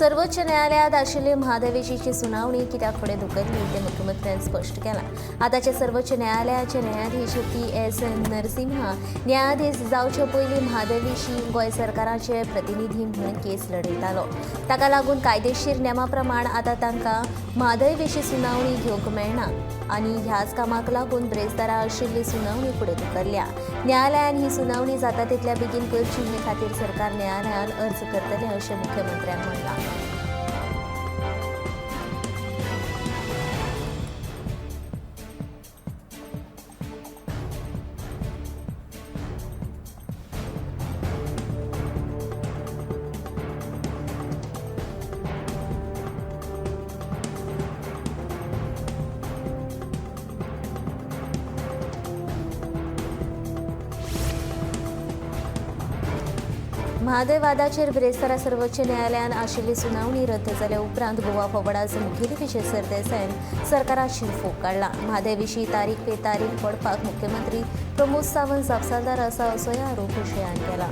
सर्वोच्च न्यायालयात आशिल्ली म्हादय विशींची सुनावणी कित्याक फुडें धुकल्ली तें मुख्यमंत्र्यान स्पश्ट केलां. आतांचे सर्वोच्च न्यायालयाचे न्यायाधीश पी.एस. नरसिंहा न्यायाधीश जावचे पयलीं म्हादय विशीं गोंय सरकाराचे प्रतिनिधी म्हूण केस लढयतालो. ताका लागून कायदेशीर नेमा प्रमाण आतां तांकां म्हादय विशीं सुनावणी घेवंक मेळना आनी ह्याच कामाक लागून ब्रेस्तारा आशिल्ली सुनावणी फुडें धुकल्ल्या. न्यायालयान ही सुनावणी जाता तितल्या बेगीन करची हे खातीर सरकार न्यायालयान अर्ज करतलें अशें मुख्यमंत्र्यान म्हणलां. म्हादय वादाचेर ब्रेस्तारा सर्वोच्च न्यायालयान आशिल्ली सुनावणी रद्द जाल्या उपरांत गोवा फॉवर्डाचो मुखेली विजय सरदेसायान सरकाराचेर फोग काडला. म्हादय विशीं तारीख पे तारीख पडपाक मुख्यमंत्री प्रमोद सावंत जापसालदार आसा असोय आरोप विजयान केला.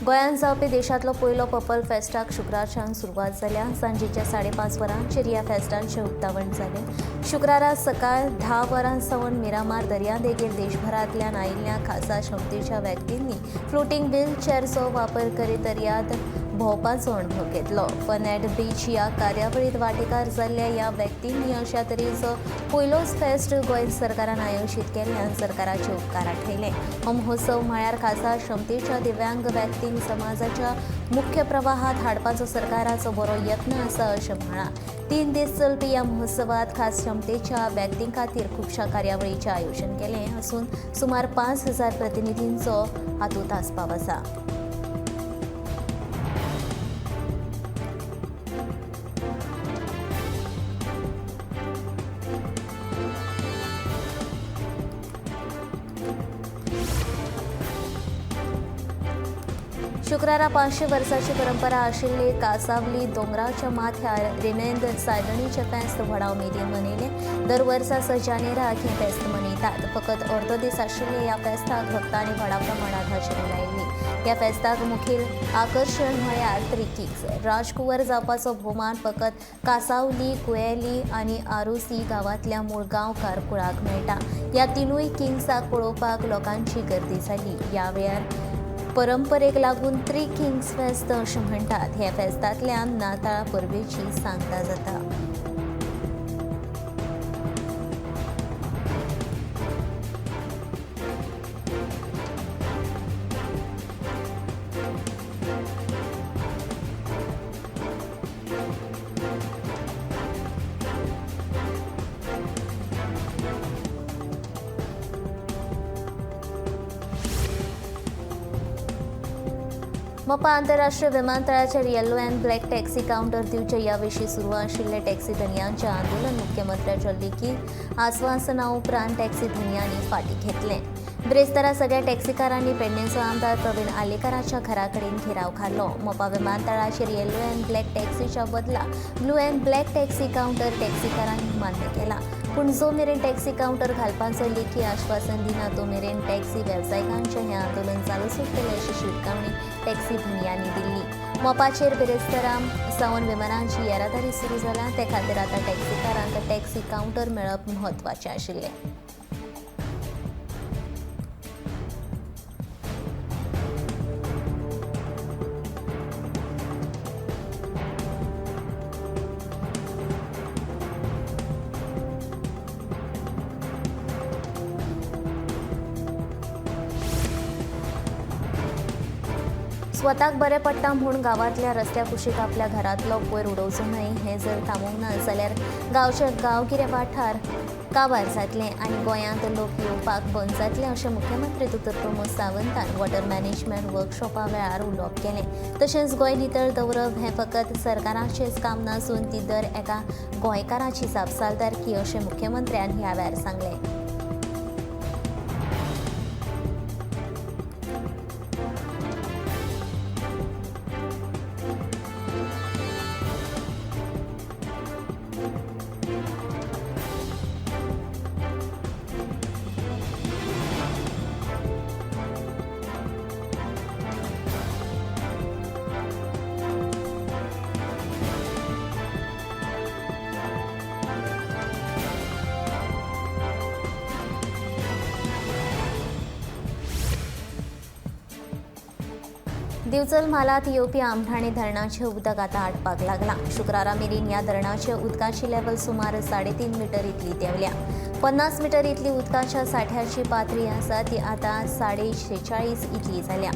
गोंयांत जावपी देशांतलो पयलो पर्पल फेस्टाक शुक्रारच्यान सुरवात जाल्या. सांजेच्या 5:30 वरांचेर ह्या फेस्टांचें उक्तावण जालें. शुक्रारा सकाळ 10 वरां सावन मिरामार दर्यादेगेर देशभरांतल्यान आयिल्ल्या खासा क्षमतेच्या व्यक्तींनी फ्लोटींग व्हीलचॅरचो वापर करीत दर्यांत भोंवपाचो अणभव घेतलो. फन एट बीच ह्या कार्यावळींत वांटेकार जाल्ल्या ह्या व्यक्तींनी अशा तरेचो पयलोच फेस्ट गोंय सरकारान आयोजीत केल्ल्यान सरकाराचे उपकार आठयले. हो महोत्सव म्हळ्यार खासा क्षमतेच्या दिव्यांग व्यक्तींक समाजाच्या मुख्य प्रवाहात हाडपाचो सरकाराचो बरो यत्न आसा अशें म्हळां. 3 दीस चलपी ह्या महोत्सवात खास क्षमतेच्या व्यक्तीं खातीर खुबश्या कार्यावळीचें आयोजन केलें आसून सुमार 5000 प्रतिनिधींचो हातूंत आस्पाव आसा. शुक्रारा 500 वर्सांची परंपरा आशिल्ली कासावली दोंगराच्या माथ्यार रिमेंद सायबणीचें फेस्त व्हडा उमेदीन मनयलें. दर वर्सा 6 जानेराक हें फेस्त मनयतात. फकत अर्दो दीस आशिल्ले ह्या फेस्ताक भक्तांनी व्हडा प्रमाणांत हाजेरी लायिल्ली. ह्या फेस्ताक मुखेल आकर्शण म्हळ्यार थ्री किंग्स. राजकुंवर जावपाचो भोवमान फकत कासावली, कुयेली आनी आरोसी गांवांतल्या मूळ गांवकार कुळाक मेळटा. ह्या 3 किंग्साक पळोवपाक लोकांची गर्दी जाली. ह्या वेळार परंपरेक लागून थ्री किंग्स फेस्त अशें म्हणटात. ह्या फेस्तांतल्यान नाताळ परबेची सांगता जाता. मोपा आंतरराष्ट्रीय विमानतळाचेर yellow and black taxi counter दिवचे ह्या विशीं सुरू आशिल्ले टॅक्सी धनयांचें आंदोलन मुख्यमंत्र्याच्या लेखी आस्वासना उपरांत टॅक्सी धनयांनी फाटीं घेतलें. ब्रेस्तारा सगळ्या टॅक्सीकारांनी पेडणेचो आमदार प्रवीण आर्लेकाराच्या घरा कडेन घेराव घालो. मोपा विमानतळाचेर येलो अँड ब्लॅक टॅक्सीच्या बदला blue and black taxi counter टॅक्सीकारांनी मान्य केला. पूण जो मेरेन टॅक्सी कावंटर घालपाचो लेखी आश्वासन दिना तो मेरेन टॅक्सी वेवसायिकांचें हें आंदोलन चालूच उरतलें अशी शिटकावणी टॅक्सी धनयांनी दिल्ली. मोपाचेर बिरेस्तारा सावन विमानांची येरादारी सुरू जाल्या ते खातीर आतां टॅक्सीकारांक टॅक्सी कावंटर मेळप म्हत्वाचें आशिल्लें. स्वताक बरें पडटा म्हूण गांवांतल्या रस्त्या कुशीक आपल्या घरांतलो कोयर उडोवचो न्हय हें जर थांबोवंक ना जाल्यार गांवचे गांवगिरे वाठार काबार जातले आनी गोंयांत लोक येवपाक बंद जातले अशें मुख्यमंत्री दोतोर प्रमोद सावंतान वॉटर मॅनेजमेंट वर्कशॉपा वेळार उलोवप केलें. तशेंच गोंय नितळ दवरप हें फकत सरकाराचेंच काम नासून ती दर एका गोंयकाराची जापसालदारकी अशें मुख्यमंत्र्यान ह्या वेळार सांगलें. दिवचल म्हालांत येवपी आमठाणे धरणाचें उदक आतां आटपाक लागलां. शुक्रारा मेरेन ह्या धरणाचे उदकाची लेवल सुमार 3.5 मिटर इतली देंवल्या. 50 मिटर इतली उदकाच्या साठ्याची पातळी आसा ती आतां 46.5 इतली जाल्या.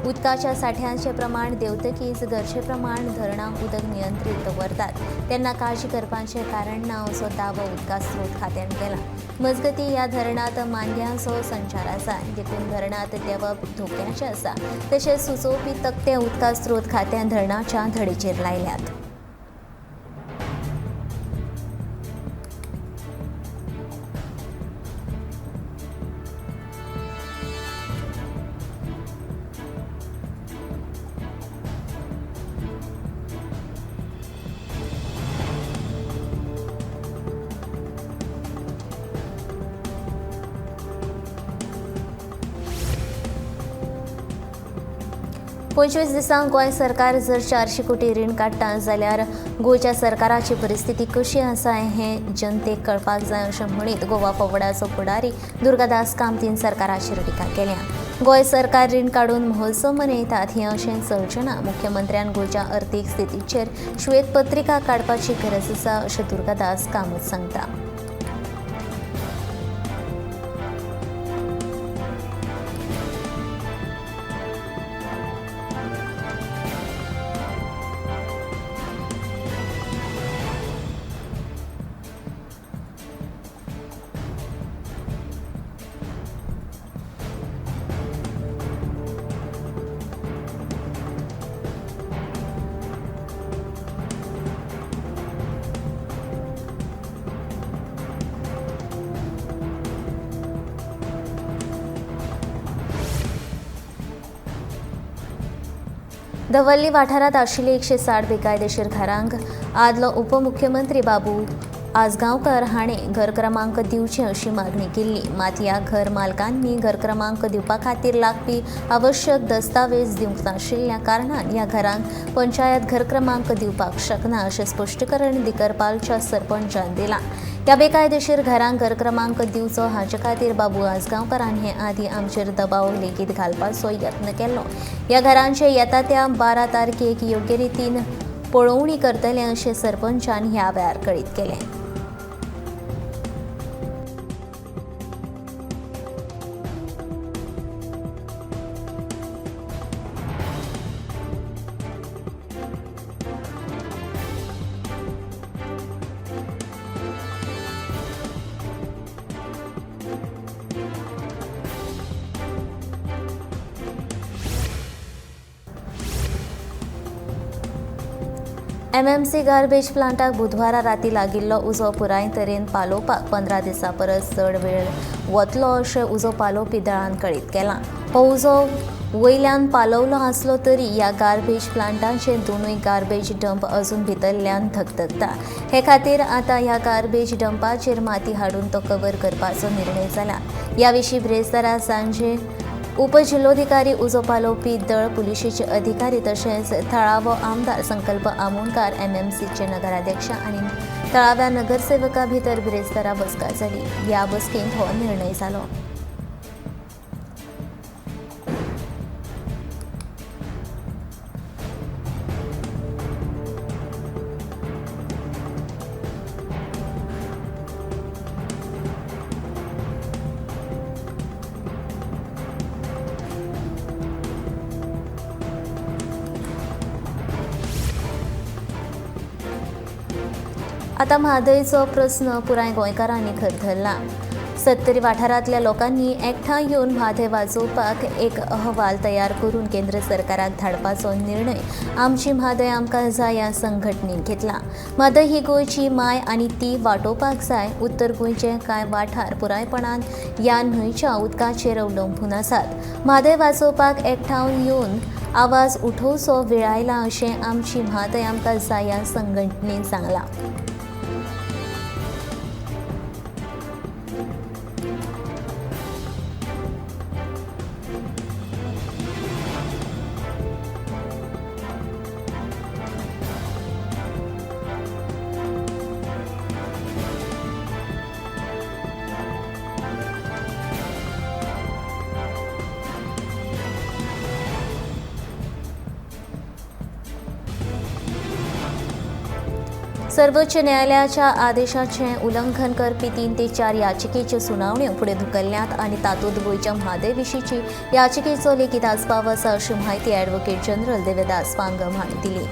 उदकाच्या साठ्याचें प्रमाण देंवतकीच गरजे प्रमाण धरणां उदक नियंत्रीत दवरतात तेन्ना काळजी करपाचें कारण ना असो दावो उदका स्रोत खात्यान केला. मजगतीं ह्या धरणांत मांद्यांचो संचार आसा देखून धरणांत देंवप धोक्याचें आसा. तशेंच सुचोवपी तकटे उदका स्रोत खात्यान धरणाच्या धडेचेर लायल्यात. पंचवीस दिसांक गोंय सरकार जर 400 कोटी रीण काडटा जाल्यार गोंयच्या सरकाराची परिस्थिती कशी आसा हें जनतेक कळपाक जाय अशें म्हणीत गोवा फॉवर्डाचो फुडारी दुर्गादास कामतीन सरकाराचेर टिका केल्या. गोंय सरकार रीण काडून महोत्सव मनयतात हें अशें चलचें ना. मुख्यमंत्र्यान गोंयच्या अर्थीक स्थितीचेर श्वेतपत्रिका काडपाची गरज आसा अशें दुर्गादास कामत सांगता. दवर्ली वाठारांत आशिल्ली 160 बेकायदेशीर घरांक आदलो उपमुख्यमंत्री बाबू आजगांवकर हाणें घर क्रमांक दिवचे अशी मागणी केल्ली. मात ह्या घर मालकांनी घर क्रमांक दिवपा खातीर लागपी आवश्यक दस्तावेज दिवंक नाशिल्ल्या कारणान ह्या घरांक पंचायत घर क्रमांक दिवपाक शकना अशें स्पश्टीकरण दिकरपालच्या सरपंचान दिलां. ह्या बेकायदेशीर घरांक घर क्रमांक दिवचो हाचे खातीर बाबू आजगांवकरान हे आदीं आमचेर दबाव लेगीत घालपाचो यत्न केल्लो. ह्या घरांचे येता त्या 12 तारखेक योग्य रितीन पळोवणी करतले अशें सरपंचान ह्या वेळार कळीत केलें. एमएमसी गार्बेज प्लांटाक बुधवारा राती लागिल्लो उजो पुराय तरेन पालोवपाक 15 दिसां परस चड वेळ वतलो अशें उजो पालोवपी दळान कळीत केलां. हो उजो वयल्यान पालवलो आसलो तरी ह्या गार्बेज प्लांटाचे दोनूय गार्बेज डंप अजून भितरल्यान धगधगता. हे खातीर आतां ह्या गार्बेज डंपाचेर माती हाडून तो कवर करपाचो निर्णय जाला. ह्या विशीं ब्रेस्तारा सांजे उपजिल्लोधिकारी, उजो पालोवपी दळ, पुलिशेचे अधिकारी तशेंच थळावो आमदार संकल्प आमोणकार, एमएमसीचे नगराध्यक्ष आनी थळाव्या नगरसेवका भितर बिरेस्तारा बसका जाली. ह्या बसकेंत हो निर्णय जालो. आतां म्हादयचो प्रस्न पुराय गोंयकारांनी खर धरला। सत्तरी वाठारांतल्या लोकांनी एकठांय येवन म्हादय वाजोवपाक एक अहवाल तयार करून केंद्र सरकाराक धाडपाचो निर्णय आमची म्हादय आमकां जाय ह्या संघटनेन घेतला। म्हादय ही गोंयची माय आनी ती वाटोवपाक जाय। उत्तर गोंयचे कांय वाठार पुरायपणान ह्या न्हंयच्या उदकाचेर अवलंबून आसात। म्हादय वाचोवपाक एकठांय येवन आवाज उठोवचो वेळ आयला अशें आमची म्हादय आमकां जाय ह्या संघटनेन सांगलां। सर्वोच्च न्यायालयाच्या आदेशाचें उल्लंघन करपी 3 ते 4 याचिकेच्यो सुनावण्यो फुडें धुकल्ल्यात आनी तातूंत गोंयच्या म्हादय विशींची याचिकेचो लेगीत आस्पाव आसा अशी म्हायती ॲडव्होकेट जनरल देवदास पांगम हांणी दिली।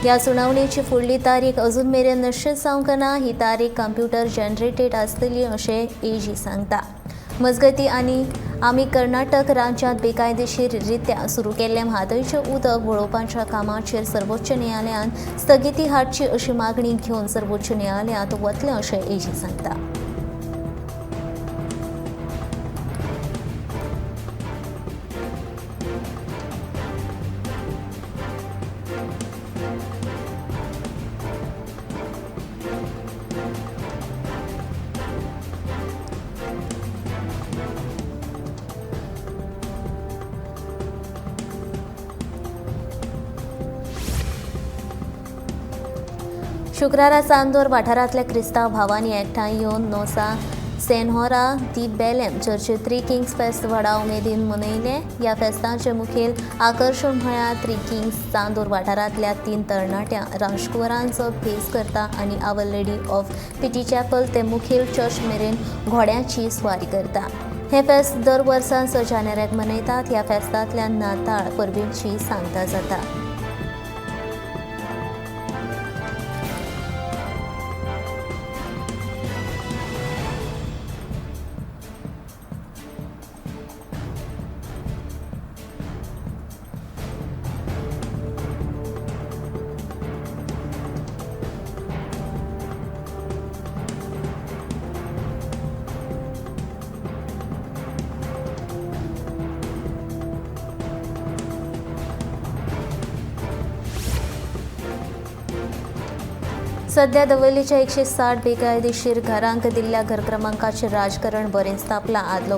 ह्या सुनावणेची फुडली तारीख अजून मेरेन निश्चित जावंक ना। ही तारीख कंप्युटर जनरेटेड आसतली अशें एजी सांगता। मजगतीं आनी आमी कर्नाटक राज्यांत बेकायदेशीर रित्या सुरू केल्ल्या म्हादयचें उदक वळोवपाच्या कामाचेर सर्वोच्च न्यायालयान स्थगिती हाडची अशी मागणी घेवन सर्वोच्च न्यायालयांत वतले अशें एजी सांगता। शुक्रारा चांदोर वाठारांतल्या क्रिस्तांव भावांनी एकठांय येवन नोसा सेन्होरा दी बेलेम चर्चीत थ्री किंग्स फेस्त व्हडा उमेदीन मनयलें। ह्या फेस्ताचें मुखेल आकर्शण म्हळ्यार थ्री किंग्स चांदोर वाठारांतल्या 3 तरणाट्या राजकुंवरांचो भेस करता आनी our lady of pity chapel ते मुखेल चर्च मेरेन घोड्याची स्वारी करता। हें फेस्त दर वर्सा 6 जानेवारीक मनयतात। ह्या फेस्तांतल्यान नाताळ परबेची सांगता जाता। सध्या दवर्लीच्या 160 बेकायदेशीर घरांक दिल्ल्या घर क्रमांकाचेर राजकारण बरेंच तापलां। आदलो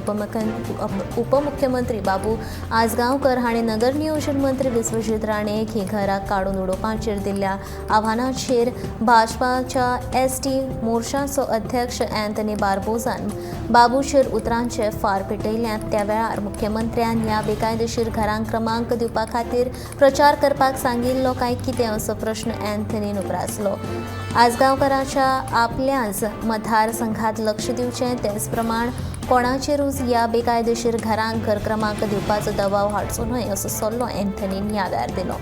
उपमुख्यमंत्री बाबू आजगांवकर हांणी नगर नियोजन मंत्री विश्वजीत राणे ही घरां काडून उडोवपाचेर दिल्ल्या आव्हानाचेर भाजपाच्या एसटी मोर्चाचो अध्यक्ष अँथनी बार्बोजान बाबूचेर उतरांचे फार पेटयल्यात। त्या वेळार मुख्यमंत्र्यान ह्या बेकायदेशीर घरांक क्रमांक दिवपा खातीर प्रचार करपाक सांगिल्लो काय कितें असो प्रश्न अँथनीन उप्रासलो। आजगांवकराच्या आपल्याच मतदारसंघात लक्ष दिवचें, तेच प्रमाण कोणाचेरूच ह्या बेकायदेशीर घरांक घर क्रमांक दिवपाचो दबाव हाडचो न्हय असो सल्लो अँथनीन ह्या वेळार दिलो।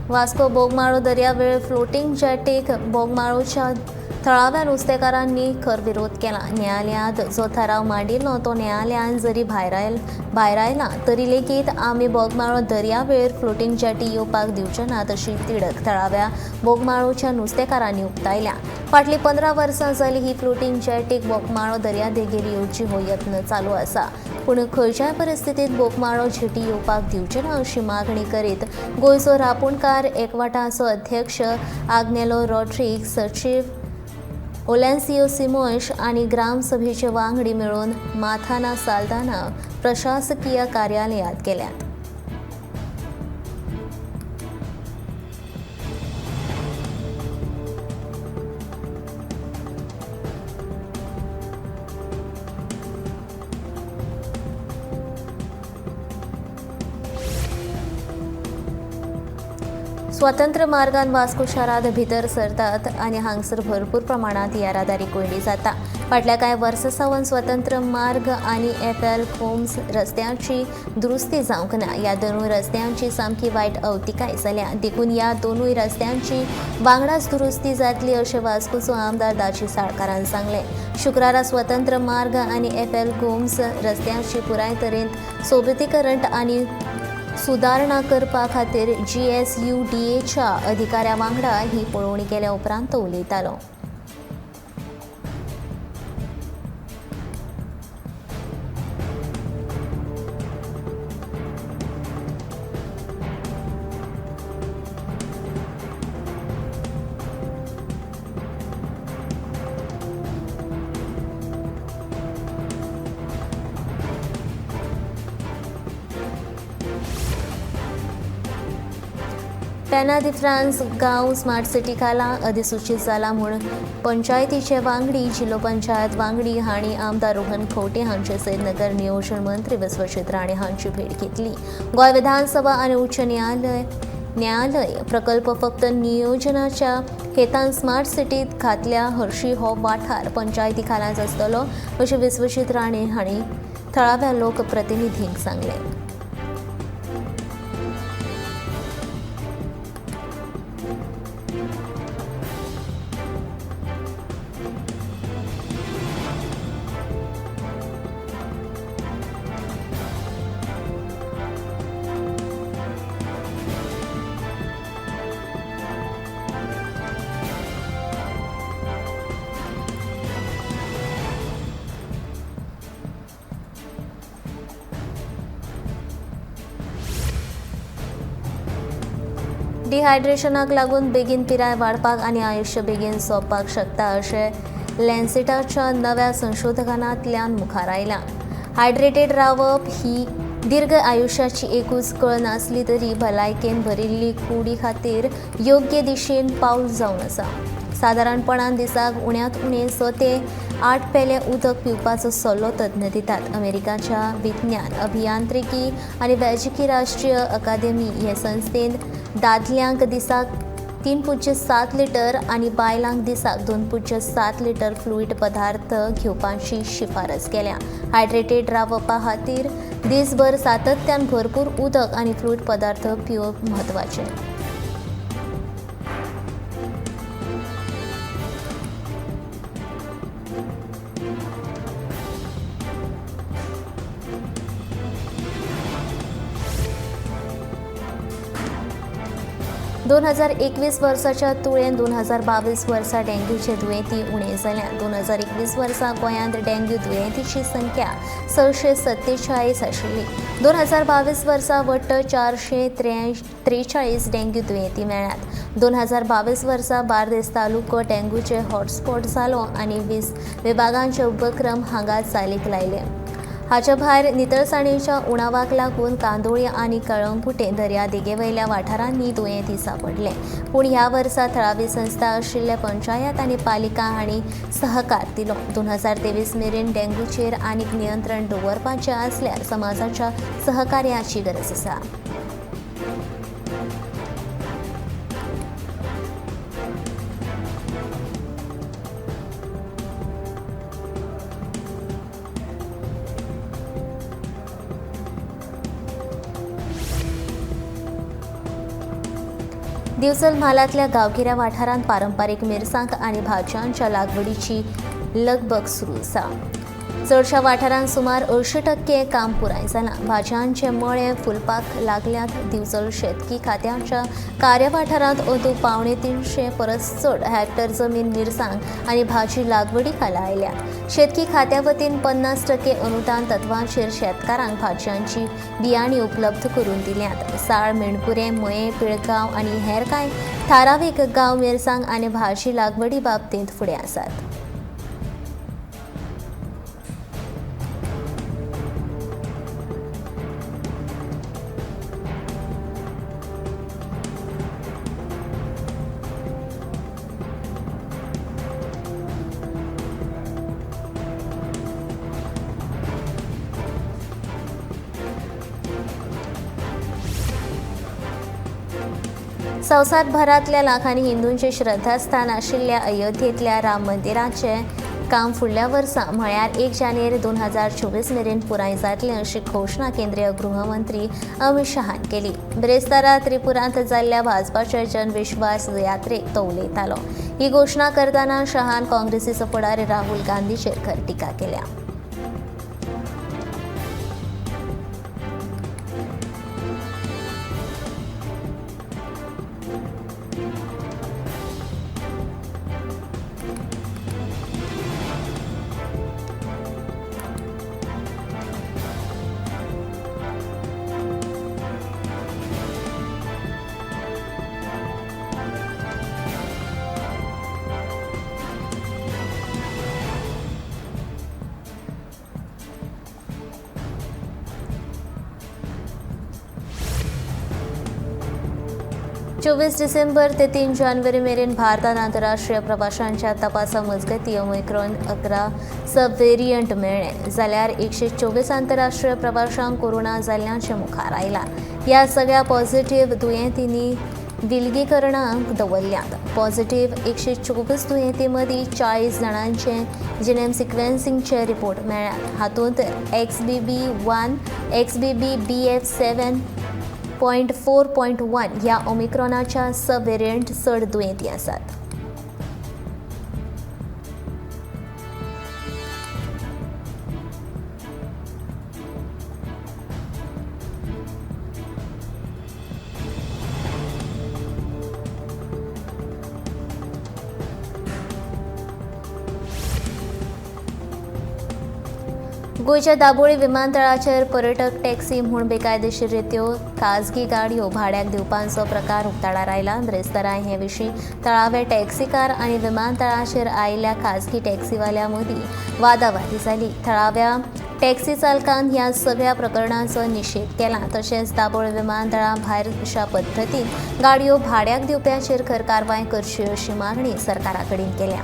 वास्को बोगमाळो दर्यावेळ फ्लोटींग जेटीक बोगमाळोच्या थळाव्या नुस्तेकारांनी खर विरोध केला। न्यायालयांत जो थाराव मांडिल्लो तो न्यायालयान जरी भायरायला तरी लेगीत आमी बोगमाळो दर्यावेळेर फ्लोटींग जेटी येवपाक दिवचे नात अशी तिडक थळाव्या बोगमाळोच्या नुस्तेकारांनी उक्तायल्या। फाटलीं 15 वर्सां जाली ही फ्लोटींग जेटीक बोगमाळो दर्यादेगेर येवची हो यत्न चालू आसा, पूण खंयच्याय परिस्थितींत बोगमाळो जेटी येवपाक दिवचे ना अशी मागणी करीत गोंयचो रापोणकार एकवटाचो अध्यक्ष आग्नेलो रॉड्रिग्स, सचीव ओलॅन्सियो सिमोयश आनी ग्रामसभेचे वांगडी मेळून माथाना साल्दाना प्रशासकीय कार्यालयांत गेल्यात। स्वतंत्र मार्गान वास्को शारांत भितर सरतात आनी हांगसर भरपूर प्रमाणांत येरादारी कोंयडी जाता. फाटल्या कांय वर्सां सावन स्वतंत्र मार्ग आनी एफ.एल. गोम्स रस्त्यांची दुरुस्ती जावंक ना. ह्या दोनूय रस्त्यांची सामकी वायट अवतिकाय जाल्या, देखून ह्या दोनूय रस्त्यांची वांगडाच दुरुस्ती जातली अशें वास्कोचो आमदार दाजी साळकारान सांगलें. शुक्रारा स्वतंत्र मार्ग आनी एफ.एल. गोम्स रस्त्यांची पुराय तरेन सोबितीकरण आनी सुदारणा करपा खातीर जीएसयूडीएच्या अधिकाऱ्या वांगडा ही पळोवणी केल्या उपरांत तो उलयतालो. पेना दी फ्रांस गांव स्मार्ट सिटी खाला अधिसूचीत जाला म्हूण पंचायतीचे वांगडी, जिल्लो पंचायत वांगडी हांणी आमदार रोहन खंवटे हांचे सयत नगर नियोजन मंत्री विश्वजीत राणे हांची भेट घेतली. गोंय विधानसभा आनी उच्च न्यायालय प्रकल्प फक्त नियोजनाच्या हेतान स्मार्ट सिटीत घातल्या हरशी हो वाठार पंचायती खालाच आसतलो अशें विश्वजीत राणे हांणी थळाव्या लोकप्रतिनिधींक सांगलें. डिहायड्रेशनाक लागून बेगीन पिराय वाडपाक आनी आयुश्य बेगीन सोंपपाक शकता अशें लॅन्सेटाच्या नव्या संशोधनांतल्यान मुखार आयलां. हायड्रेटेड रावप ही दीर्घ आयुश्याची एकूच कळ नासली तरी भलायकेन भरिल्ली कुडी खातीर योग्य दिशेन पावल जावन आसा. सादारणपणान दिसाक उण्यांत उणें 6 ते 8 पेले उदक पिवपाचो सल्लो तज्ञ दितात. अमेरिकाच्या विज्ञान, अभियांत्रिकी आनी वैजकी राष्ट्रीय अकादेमी हे संस्थेन दादल्यांक दिसाक 3.7 लिटर आनी बायलांक दिसाक 2.7 लिटर फ्लुईड पदार्थ घेवपाची शिफारस केल्या. हायड्रेटेड रावपा खातीर दिसभर सातत्यान भरपूर उदक आनी फ्लुईड पदार्थ पिवप म्हत्वाचें. 2021 वर्साच्या तुळेन 2022 वर्सा डेंग्यूचे दुयेंती उणे जाल्यात. 2021 वर्सा गोंयांत डेंग्यू दुयेंतीची संख्या 647 आशिल्ली. 2022 वर्सा वट्ट 443 डेंग्यू दुयेंती मेळ्ळ्यात. 2022 वर्सा बार्देस तालुको डेंग्यूचे हॉटस्पॉट जालो आनी 20 विभागांचे उपक्रम हांगा चालीक लायले. हाच्या भायर नितळसाणेच्या उणावाक लागून कांदोळी आनी कळंगुटे दर्यादेगेवयल्या वाठारांनी दुयेंती सांपडले. पूण ह्या वर्सा थळावी संस्था आशिल्ल्या पंचायत आनी पालिका हांणी सहकार दिलो. 2023 मेरेन डेंग्यूचेर आनीक नियंत्रण दवरपाचें आसल्यार समाजाच्या सहकार्याची गरज आसा. दिवचल म्हालांतल्या गांवगिऱ्या वाठारांत पारंपारीक मिरसांग आनी भाजयांच्या लागवडीची लगबग सुरू आसा. चडशा वाठारांत सुमार 80% काम पुराय जालां. भाजयांचे मळे फुलपाक लागल्यात. दिवचल शेतकी खात्याच्या कार्यवाठारांत अंदू 275 परस चड हॅक्टर जमीन मिरसांग आनी भाजी लागवडी खाला आयल्या. शेतकी खात्या वतीन 50% अनुदान तत्वाचेर शेतकारांक भाजयांची बियाणी उपलब्ध करून दिल्यात. साळ, मेणकुरें, मयें, पिळगांव आनी हेर कांय थारावीक गांव मिरसांग आनी भाजी लागवडी बाबतींत फुडें आसात. संवसारभरांतल्या लाखांनी हिंदूंचे श्रद्धास्थान आशिल्ल्या अयोध्येंतल्या राम मंदिराचें काम फुडल्या वर्सा म्हळ्यार 1 जानेवारी 2024 मेरेन पुराय जातलें अशी घोशणा केंद्रीय गृहमंत्री अमित शहान केली. ब्रेस्तारा त्रिपुरांत जाल्ल्या भाजपाच्या जनविश्वास यात्रेक तो उलयतालो. ही घोशणा करतना शहान काँग्रेसीचो फुडारी राहुल गांधीचेर खर टिका केल्या. चोवीस डिसेंबर ते 3 जानेवारी मेरेन भारतान आंतरराष्ट्रीय प्रवाशांच्या तपासा मजगतीं ओमिक्रॉन 11 सब वेरियंट मेळ्ळें जाल्यार 124 आंतरराष्ट्रीय प्रवाशांक कोरोना जाल्ल्याचें मुखार आयलां. ह्या सगळ्या पॉझिटिव्ह दुयेंतींनी विलगीकरणाक दवरल्यात. पॉझिटिव्ह 124 दुयेंती मदीं 40 जाणांचे जिनोम सिक्वेन्सिंगचे रिपोर्ट मेळ्ळ्यात. हातूंत XBB.1, XBB.BF7 .4.1 ह्या ओमिक्रॉनाच्या सब वेरियंट चड दुयेंती आसात. गोंयच्या दाबोळी विमानतळाचेर पर्यटक टॅक्सी म्हूण बेकायदेशीर रित्यो खाजगी गाडयो भाड्याक दिवपाचो प्रकार उक्ताडार आयला. ब्रेस्तारा हे विशीं थळावे टॅक्सीकार आनी विमानतळाचेर आयिल्ल्या खाजगी टॅक्सीवाल्या मदीं वादावादी जाली. थळाव्या टॅक्सी चालकान ह्या सगळ्या प्रकरणाचो निशेध केला. तशेंच दाबोळी विमानतळा भायर अशा पद्दतीन गाडयो भाड्याक दिवप्यांचेर खर कारवाय करची अशी मागणी सरकारा कडेन केल्या.